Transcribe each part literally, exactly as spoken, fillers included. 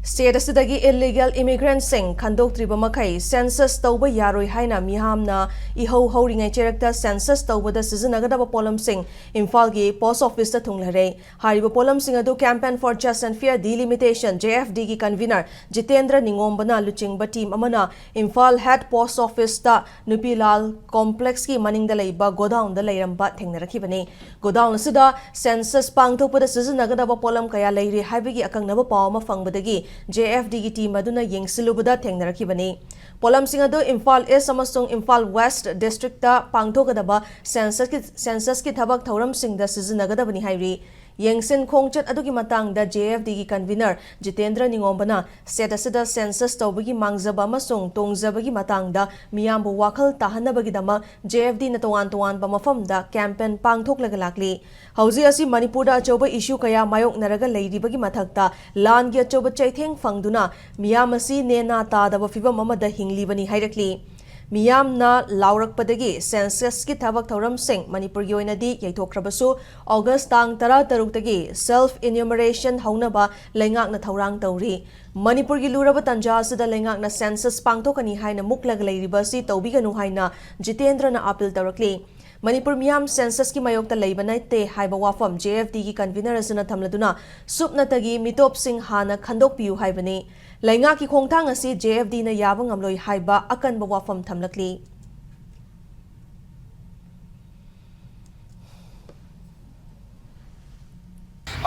State ꯑꯁꯤꯗꯒꯤ illegal immigrantꯁꯤꯡ ꯈꯟꯗꯣꯛꯇ꯭ꯔꯤꯕ ꯃꯈꯩ census ꯇꯧꯕ ꯌꯥꯔꯣꯏ ꯍꯥꯏꯅ ꯃꯤꯌꯥꯝꯅ ꯏꯍꯧ ꯍꯧꯔꯤꯉꯩ ꯆꯦꯔꯛꯇ census ꯇꯧꯕꯗ ꯁꯤꯖꯤꯟꯅꯒꯗꯕ ꯄꯣꯠꯂꯝꯁꯤꯡ ꯏꯝꯐꯥꯜꯒꯤ post officeꯇ ꯊꯨꯡꯂꯔꯦ꯫ ꯍꯥꯏꯔꯤꯕ ꯄꯣꯠꯂꯝꯁꯤꯡ ꯑꯗꯨ Campaign for Just and Fair Delimitation, JFDꯒꯤ convener Jitendra ꯅꯤꯉꯣꯝꯕꯅ ꯂꯨꯆꯤꯡꯕ team ꯑꯃꯅ ꯏꯝꯐꯥꯜ head post officeꯇ ꯅꯨꯄꯤꯂꯥꯜ complexꯀꯤ ꯃꯅꯤꯡꯗ ꯂꯩꯕ godownꯗ ꯂꯩꯔꯝꯕ ꯊꯦꯡꯅꯔꯛꯈꯤꯕꯅꯤ꯫ Godown ꯑꯁꯤꯗ census ꯄꯥꯡꯊꯣꯛꯄꯗ ꯁꯤꯖꯤꯟꯅꯒꯗꯕ ꯄꯣꯠꯂꯝ ꯀꯌꯥ ꯂꯩꯔꯤ ꯍꯥꯏꯕꯒꯤ ꯑꯀꯛꯅꯕ ꯄꯥꯎ ꯑꯃ ꯐꯪꯕꯗꯒꯤ JFDꯒꯤ team ꯑꯗꯨꯅ ꯌꯦꯡꯁꯤꯜꯂꯨꯕꯗ ꯊꯦꯡꯅꯔꯛꯈꯤꯕꯅꯤ꯫ ꯄꯣꯠꯂꯝꯁꯤꯡ ꯑꯗꯨ ꯏꯝꯐꯥꯜ East ꯑꯃꯁꯨꯡ ꯏꯝꯐꯥꯜ West districtꯇ ꯄꯥꯡꯊꯣꯛꯀꯗꯕ censusꯀꯤ, censusꯀꯤ ꯊꯕꯛ ꯊꯧꯔꯝꯁꯤꯡꯗ ꯁꯤꯖꯤꯟꯅꯒꯗꯕꯅꯤ ꯍꯥꯏꯔꯤ꯫ ꯌꯦꯡꯁꯤꯟ ꯈꯣꯡꯆꯠ ꯑꯗꯨꯒꯤ ꯃꯇꯥꯡꯗ JFDꯒꯤ convener ꯖꯤꯇꯦꯟꯗ꯭ꯔ ꯅꯤꯉꯣꯝꯕꯅ state ꯑꯁꯤꯗ census ꯇꯧꯕꯒꯤ ꯃꯥꯡꯖꯕ ꯑꯃꯁꯨꯡ ꯇꯣꯡꯖꯕꯒꯤ ꯃꯇꯥꯡꯗ ꯃꯤꯌꯥꯝꯕꯨ ꯋꯥꯈꯜ ꯇꯥꯍꯟꯅꯕꯒꯤꯗꯃꯛ JFDꯅ ꯇꯣꯉꯥꯟ ꯇꯣꯉꯥꯟꯕ ꯃꯐꯝꯗ campaign ꯄꯥꯡꯊꯣꯛꯂꯒ ꯂꯥꯛꯂꯤ꯫ ꯍꯧꯖꯤꯛ ꯑꯁꯤ ꯃꯅꯤꯄꯨꯔꯗ ꯑꯆꯧꯕ issue ꯀꯌꯥ ꯃꯥꯌꯣꯛꯅꯔꯒ ꯂꯩꯔꯤꯕꯒꯤ ꯃꯊꯛꯇ ꯂꯥꯟꯒꯤ ꯑꯆꯧꯕ ꯆꯩꯊꯦꯡ ꯐꯪꯗꯨꯅ ꯃꯤꯌꯥꯝ ꯑꯁꯤ ꯅꯦꯅꯥ ꯇꯥꯗꯕ ꯐꯤꯚꯝ ꯑꯃꯗ ꯍꯤꯡꯂꯤꯕꯅꯤ ꯍꯥꯏꯔꯛꯂꯤ꯫ ꯃꯤꯌꯥꯝꯅ ꯂꯥꯎꯔꯛꯄꯗꯒꯤ censusꯀꯤ ꯊꯕꯛ ꯊꯧꯔꯝꯁꯤꯡ ꯃꯅꯤꯄꯨꯔꯒꯤ ꯑꯣꯏꯅꯗꯤ ꯌꯩꯊꯣꯛꯈ꯭ꯔꯕꯁꯨ, August ꯇꯥꯡ ꯇꯔꯥꯇꯔꯨꯛꯇꯒꯤ self enumeration ꯍꯧꯅꯕ ꯂꯩꯉꯥꯛꯅ ꯊꯧꯔꯥꯡ ꯇꯧꯔꯤ꯫ ꯃꯅꯤꯄꯨꯔꯒꯤ ꯂꯨꯔꯕ ꯇꯥꯟꯖꯥ ꯑꯁꯤꯗ ꯂꯩꯉꯥꯛꯅ census ꯄꯥꯡꯊꯣꯛꯀꯅꯤ ꯍꯥꯏꯅ ꯃꯨꯛꯂꯒ ꯂꯩꯔꯤꯕ ꯑꯁꯤ ꯇꯧꯕꯤꯒꯅꯨ ꯍꯥꯏꯅ ꯖꯤꯇꯦꯟꯗ꯭ꯔꯅ appeal ꯇꯧꯔꯛꯂꯤ꯫ ꯃꯅꯤꯄꯨꯔ ꯃꯤꯌꯥꯝ censusꯀꯤ ꯃꯥꯌꯣꯛꯇ ꯂꯩꯕ ꯅꯠꯇꯦ ꯍꯥꯏꯕ ꯋꯥꯐꯝ JFDꯒꯤ convener ꯑꯁꯤꯅ ꯊꯝꯂꯗꯨꯅ, ꯁꯨꯞꯅꯇꯒꯤ ꯃꯤꯇꯣꯞꯁꯤꯡ ꯍꯥꯟꯅ ꯈꯟꯗꯣꯛꯄꯤꯌꯨ ꯍꯥꯏꯕꯅꯤ꯫ ꯂꯩꯉꯥꯛꯀꯤ ꯈꯣꯡꯊꯥꯡ ꯑꯁꯤ JFDꯅ ꯌꯥꯕ ꯉꯝꯂꯣꯏ ꯍꯥꯏꯕ ꯑꯀꯟꯕ ꯋꯥꯐꯝ ꯊꯝꯂꯛꯂꯤ꯫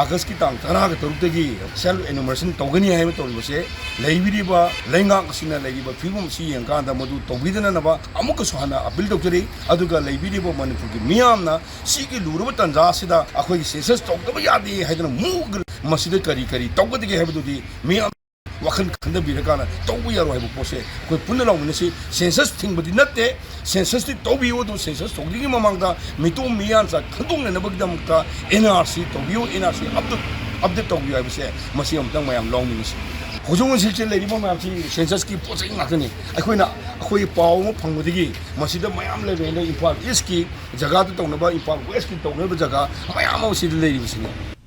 Augustꯀꯤ ꯇꯥꯡ ꯇꯔꯥꯒ ꯇꯔꯨꯛꯇꯒꯤ self enumeration ꯇꯧꯒꯅꯤ ꯍꯥꯏꯕ ꯇꯧꯔꯤꯕꯁꯦ, ꯂꯩꯕꯤꯔꯤꯕ ꯂꯩꯉꯥꯛ ꯑꯁꯤꯅ ꯂꯩꯔꯤꯕ ꯐꯤꯕꯝ ꯑꯁꯤ ꯌꯦꯡꯀꯥꯟꯗ ꯃꯗꯨ ꯇꯧꯕꯤꯗꯅꯅꯕ ꯑꯃꯨꯛꯀꯁꯨ ꯍꯟꯅ appeal ꯇꯧꯖꯔꯤ꯫ ꯑꯗꯨꯒ ꯂꯩꯕꯤꯔꯤꯕ ꯃꯅꯤꯄꯨꯔꯒꯤ ꯃꯤꯌꯥꯝꯅ ꯁꯤꯒꯤ ꯂꯨꯔꯕ ꯇꯥꯟꯖꯥ ꯑꯁꯤꯗ ꯑꯩꯈꯣꯏꯒꯤ census ꯇꯧꯗꯕ ꯌꯥꯗꯦ ꯍꯥꯏꯗꯅ ꯃꯨꯛ ꯃꯁꯤꯗ ꯀꯔꯤ ꯀꯔꯤ ꯇꯧꯒꯗꯒꯦ ꯍꯥꯏꯕꯗꯨꯗꯤ ꯃꯤꯌꯥꯝ ꯋꯥꯈꯜ ꯈꯟꯊꯕꯤꯔꯀꯥꯟꯗ ꯇꯧꯕ ꯌꯥꯔꯣꯏ ꯍꯥꯏꯕ ꯄꯣꯠꯁꯦ ꯑꯩꯈꯣꯏ ꯄꯨꯟꯅ ꯂꯥꯎꯃꯤꯟꯅꯁꯤ꯫ Census ꯊꯤꯡꯕꯗꯤ ꯅꯠꯇꯦ, censusꯇꯤ ꯇꯧꯕꯤꯌꯨ, ꯑꯗꯨ census ꯇꯧꯗ꯭ꯔꯤꯉꯩ ꯃꯃꯥꯡꯗ ꯃꯤꯇꯣꯞ ꯃꯤꯌꯥꯟꯆꯥ ꯈꯟꯗꯣꯛꯅꯅꯕꯒꯤꯗꯃꯛꯇ NRC ꯇꯧꯕꯤꯌꯨ, NRC update, update ꯇꯧꯕꯤꯌꯨ ꯍꯥꯏꯕꯁꯦ ꯃꯁꯤ ꯑꯃꯨꯛꯇꯪ ꯃꯌꯥꯝ ꯂꯥꯎꯃꯤꯟꯅꯁꯤ꯫ ꯍꯧꯖꯤꯛ ꯍꯧꯖꯤꯛꯁꯦ ꯂꯩꯔꯤꯕ ꯃꯌꯥꯝꯁꯤ censusꯀꯤ ꯄꯣꯠ ꯆꯩ ꯉꯥꯛꯇꯅꯤ꯫ ꯑꯩꯈꯣꯏꯅ, ꯑꯩꯈꯣꯏ ꯄꯥꯎ ꯑꯃ ꯐꯪꯕꯗꯒꯤ ꯃꯁꯤꯗ ꯃꯌꯥꯝ ꯂꯩꯔꯦꯅ ꯏꯝꯐꯥꯜ Eastꯀꯤ ꯖꯒꯥꯗ ꯇꯧꯅꯕ, ꯏꯝꯐꯥꯜ Westꯀꯤ ꯇꯧꯅꯕ ꯖꯒꯥ ꯃꯌꯥꯝ ꯑꯃ ꯁꯤꯗ ꯂꯩꯔꯤꯕꯁꯤꯅꯤ꯫